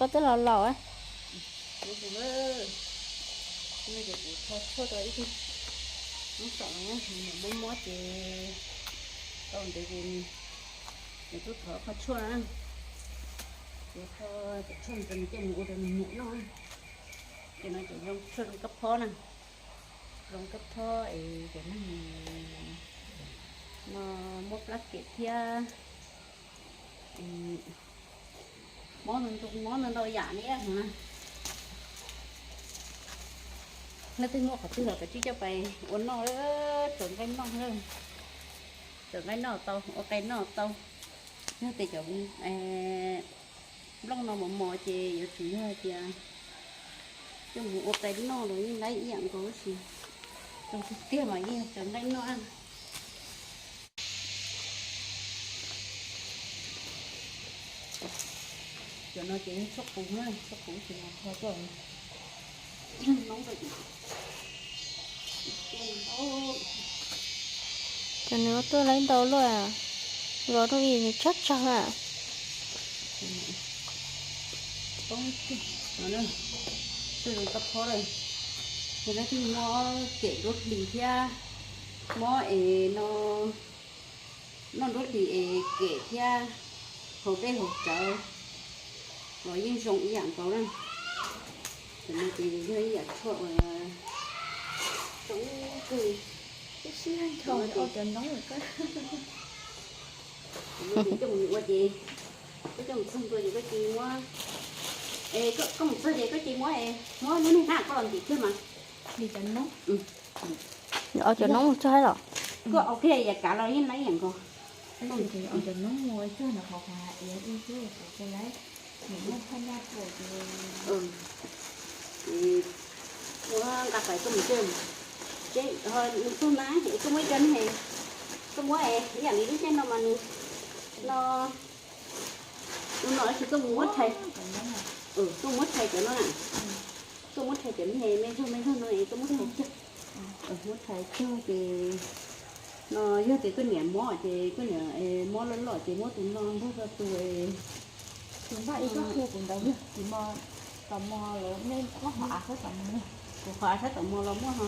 Twb los laus. Kuv tus, no ces kuv tho tshuaj rau ib tug noob xom no, nws mob mob ces tau ntev ces nws tuaj thov qhov tshuaj na. Ces tho cov tshuaj rau nws coj mus ua rau nws niam noj. Ces no ces zoo tshuaj zoo kab phob na, zoo kab phob es cov neeg no mob plab kem thiab mob, mob ntau ntau yam li na. Leej twg muaj qhov twg los kav tsij coj pais ua noj, tsaws nqaij noj, tsaws nqaij noj tau, ua qe noj tau. Yog tias cov nplooj no mos mos ces yuav tsum yog hais tias coj mus ua qe noj los yeej laib ib yam nkaus tab sis zoo tiag tiag mas yeej yog tsaws nqaij noj. Cov no ces yog tshuaj qus na, tshuaj qus ces tho coj. Cov nws tuaj laib ntau luaj, los rau ib nws tsab tsag a. Tshuaj zoo kab phob lawm, yog leej twg muaj kem nruab hlis thiab mob es no, noj nruab hlis es kem thiab haus dej haus cawv los yeej zoo ib yam nkaus na. Cov no ces yog ib yam tshuaj uas zoo kawg. Cov noob, cov no ces coj mus ua ces koj coj mus txog ntua ces koj cia li muab, es koj mus txog ces koj cia li muab, muab lub niag hnab koj los ntim kiag mas. Cov noob txog los koj ua kiag yam kav los yeej laib ib yam nkaus. Ua nqa pais koj mus tsev, nws tug na es koj muab ib co ne, koj muab ib yam li lub caij no mas nws no, nws no tsis, koj mus muab rhais, koj muab rhais cov no na, koj muab rhais cov me me zog me zog no es koj muab rhais cog, muab rhais cog ces no yog tias koj niam mob ces koj niam mob loj loj ces muab tus no npog rau tus. Tus npaj ib tsob qhia kuv ntawd yog tsis mos, tom mos los nej muab qhov av sab tom mos, kuv qhov av sab tom mos los muaj ho,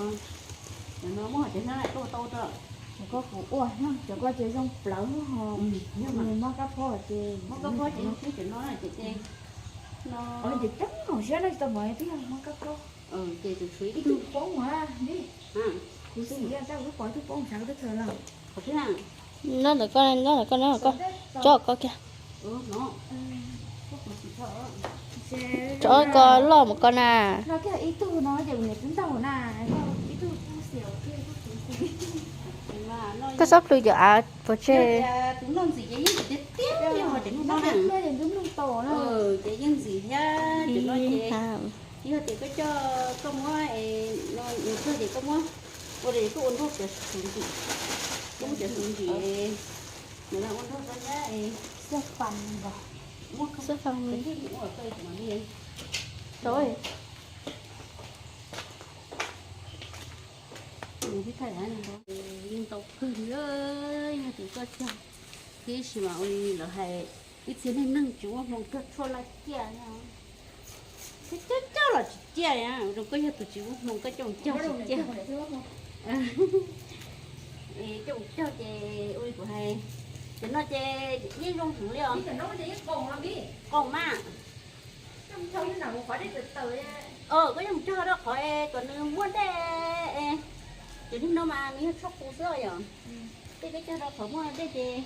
cov no muaj ho cov hnab tuaj tau rau. Cov ko kuv ua no, cov ko ces zoo plawv ho, yog nws mob kab phob ces mob kab phob ces no xwb, cov no ces ces no ces coob no siab no tsis tau mos twb yog mob kab phob. Ces tus tshuav ib tug poob a, kuv xav tias tab kuv twb pom ib tug poob sab twb kawg lawm. Nyob ntawm koj, nyob ntawm koj, nyob ntawm koj, tso koj kiag. Tso ko loj mus ko na. No kiag ib tug no ces kuv niam twb ntaus na, ib tug kuj xiam kiag ib tug kuv xav. Koj txhob plhws cov av pov tseg. Tus no ntxim ces yeej tiag tiag li ho cov no na. Ces yeej ntxim thiab cov no ces yog tias koj coj, koj muab no nws txog ces koj muab ua li koj ua nrog cov xuv ntsim, koj muab cov xuv ntsim, nws ua nrog koj thiab. Xab fas, muab xab fas ua li yeej ntau kawg li, yog tias koj cog, tab sis mas ua li lawv hais, ib txhia neeg neeg tsis muaj hmoo cog tshuaj laj ciaj, cog cog los tsis ciaj li. Ua rau koj yog tus tsis muaj hmoo koj coj mus cog tsis ciaj. Coj mus cog ces ua li kuv hais, cov no ces yeej zoo heev li os. Qoom mas. Koj cog rau qhov kom nws muaj dej, cov niag no mas nws yog tshuaj qus xwb yom. Tej koj cog rau qhov muaj dej ces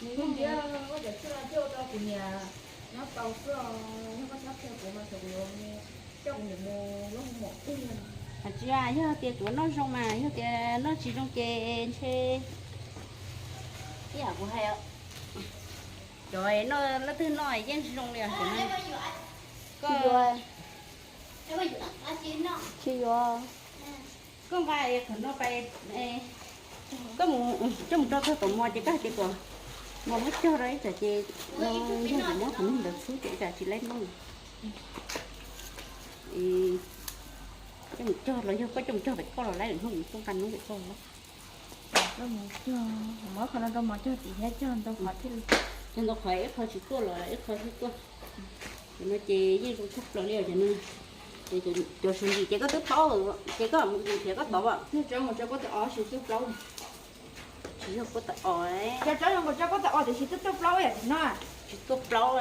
nws yeej, koj cov tshuaj no coj rau kuv niam noj tau xwb os, yog koj txhob qhia kuv mas thaum kuv yuav coj kuv niam mus lub mom twg. Hais tsis, yog tias kuv noj zoo mas, yog tias noj tsis zoo ces ntshe ib yam kuv hais, cov noj leej twg noj yeej tsis zoo li os. Koj, tsis yuav. Koj nqa qhov no pais, koj mus coj mus rau txog tom mos ces koj hais tias kom mos muab cog rau ib tsam ces no yog kuv muab qhov neeg ntawd xub ces ib tsam tsis laib noj. Coj mus cog los yog koj coj mus cog pem koj los laib, lwm hnub kuv tuaj nqa noob pem koj los. Muab qhov no rau mos cog tim thiab cog ntau qhov thiaj li, cog ntau qhov ib qho tsis tuaj los ib qho thiaj tuaj. Cov no ces yeej zoo tshaj plaws li os cov no. Ces cov suav ntsim ces koj twb paub, ces koj mus nrhiav koj tod as. Tsis yog puab tawm os. Tsis tuaj plaub,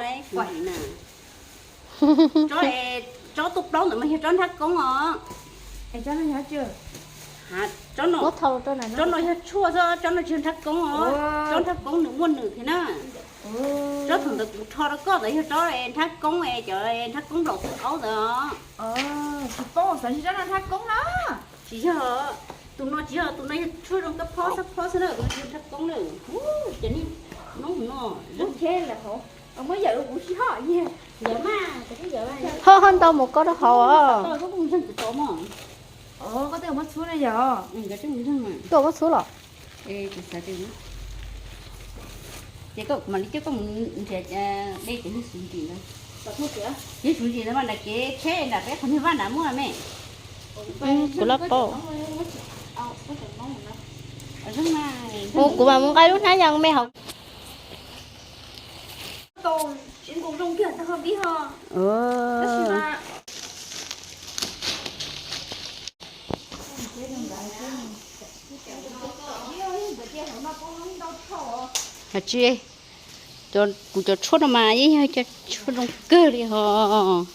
tsob tuaj plaub ntawd mas yog tsob nrhab koob os. Tsob no yog tshuaj xwb, tsob no tsis yog nrhab koob os. Tsob nrhab koob nws muaj nws thiab na. Tsob thaum ntawd kuv rho rau koj ntawd yog tsob nrhab koob, cov nrhab koob nplaum txwv aub ntawd os. Tsis paub xav tsob no nrhab koob na. Tsis yog, tus no tsis yog, tus no yog tshuaj zoo kab phob xab phob xwb na, tus no tsis yog nrhab koob na. Cov niag noob no, muab yawm rau kuv sib ho. Ho ho ntau mus koj rau hauv os. Koj muab txhub los? Ces koj mam li coj koj mus nrhiav de cov niag suav ntsim ntawd. Niag suav ntsim ntawd mas nram kev tsheb nram peb qhov niag vaj nram muaj me. Kuv lab paub. Mus kuv mam mus nqa lub hnab yas me hauv. Hais tsis, kuv cov tshuaj no mas yeej yog cov tshuaj zoo kawg li hos.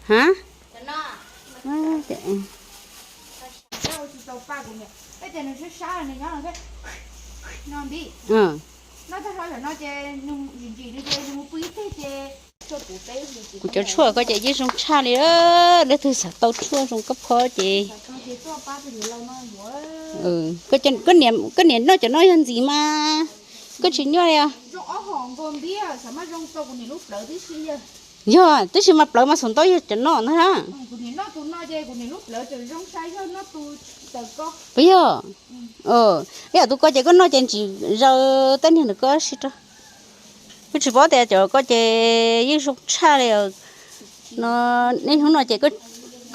Ha, kuv cov tshuaj koj ces yeej zoo tshaj li. Leej twg xav tau tshuaj zoo kab phob ces koj niam noj cov no yog ntxiv mas koj tsis nyuaj li os. Yog, tab sis mas plawv mas xum ntau yog cov no ntag na. Puas yog? Ib yam tus ko ces koj noj ces ntsim zaws tej niag ntawm koj sib rau. Kuv tsis paub tias cov ko ces yeej zoo tshaj li. No, niaj hnub no ces koj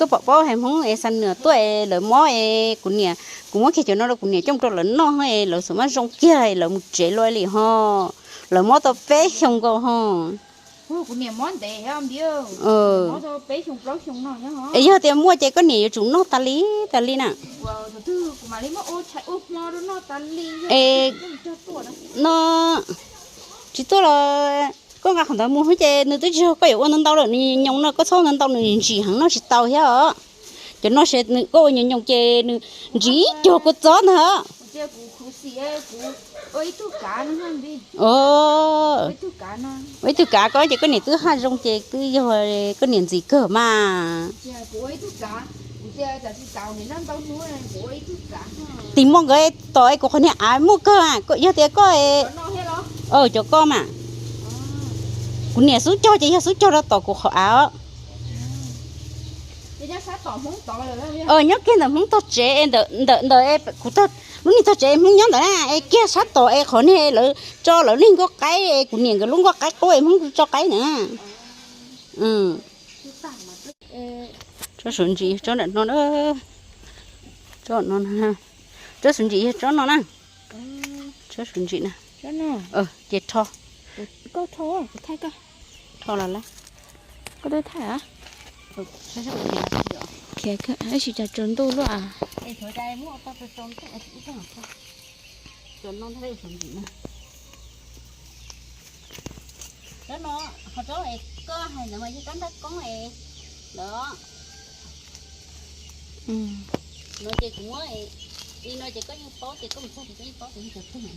pom paub hais Hmoob es xa nws tuaj es lawv mob es kuv niam, kuv muab kiag cov no rau kuv niam coj mus rau lawv noj es lawv xum mab zoo kiag es lawv mus tsev luaj li ho. Lawv mob tau peb xyoo nkaus ho. Es yog tias muaj ces koj niam yuav tsum noj tas li tas li na. Es no tsis tuaj los koj nqa qhov ntawd mus xwb ces nws twb tsis yog koj yuav ua ntau ntau lawm, nws nyoos no koj txhob ua ntau ntau nws ntsim heev no tsis tau thiab os. Cov no koj ua nyoos nyoos ces nws ntsim ib co kua txob ntag. Ua ib tug kav ko ces koj niam twb haj zoo ces twb yog koj niam ntxim kawg mas. Tig muaj nkawd tom es kuv qhov niag av muaj kawg, yog tias koj, cov koj mas. Kuv niam xub cog ces yog xub cog rau tom kuv qhov av. Nyob kiag ntawm Hmoob tog tsev, ntawm kuv lub niag tog tsev Hmoob nyob ntawd na, es kiag sab tom es qhov niag lawv tso lawv niag nkoj qaib, kuv niam nkawd lub nkoj qaib qub es Hmoob tso qaib ntawd na. Tsob suav ntsim yog tsob nram no, tsob no, tsob suav ntsim yog tsob no na. Tsob suav ntsim na. Ces rho. Rho los lawm. Koj twb thaij a? Khiav, tab sis cas tsaus ntuj luaj a. Cov no, ho tsob koj hais ntawd mas yog tsob nrab koob es lawm. No ces kuv muab, li no ces koj yeej paub ces koj mus txog ces koj yeej paub ces yog cov twg.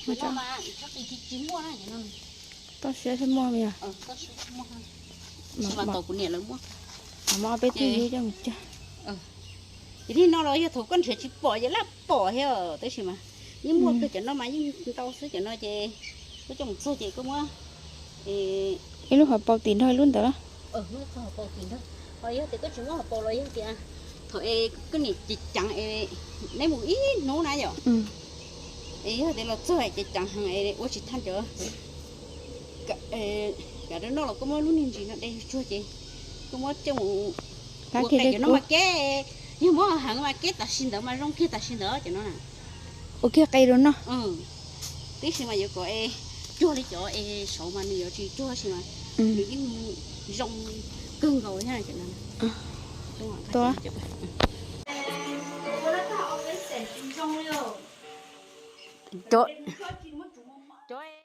Tsis muaj na, toj siab thiaj muaj li. Tsis mas tom kuv niam lawv muab. Muab peb tug yub coj mus cog. Ces li no los yog thaum koj nrhiav tsis pom ces laj pom thiab, tab sis mas yeej muaj kawg, cov no mas yeej ntau xwb, cov no ces koj coj mus txog ces koj muab ib lub hauv paus tim nrog ib lub ntawd los. Ho yog tias koj tsis muab hauv paus los yog tias thaum es koj niam ceev ceev es neb mus ib hnub na yom, es yog tias los txog ceev ceev heev es ua tsis thaj cov kav rau noj los koj muab lub niag ntsis no de tsuag ces koj muab coj mus ua qe cov no mas keb, Yog muab heev mas keb tam sim ntawd mas zoo kiag tam sim ntawd cov no na. Ua kiag qe rau noj. Tib si mas yuav kom es cuag li cov es saud mas nws yuav tsis cuag si mas nws yeej zoo kawg nkaus li thiab cov no. Tua. Cov, cov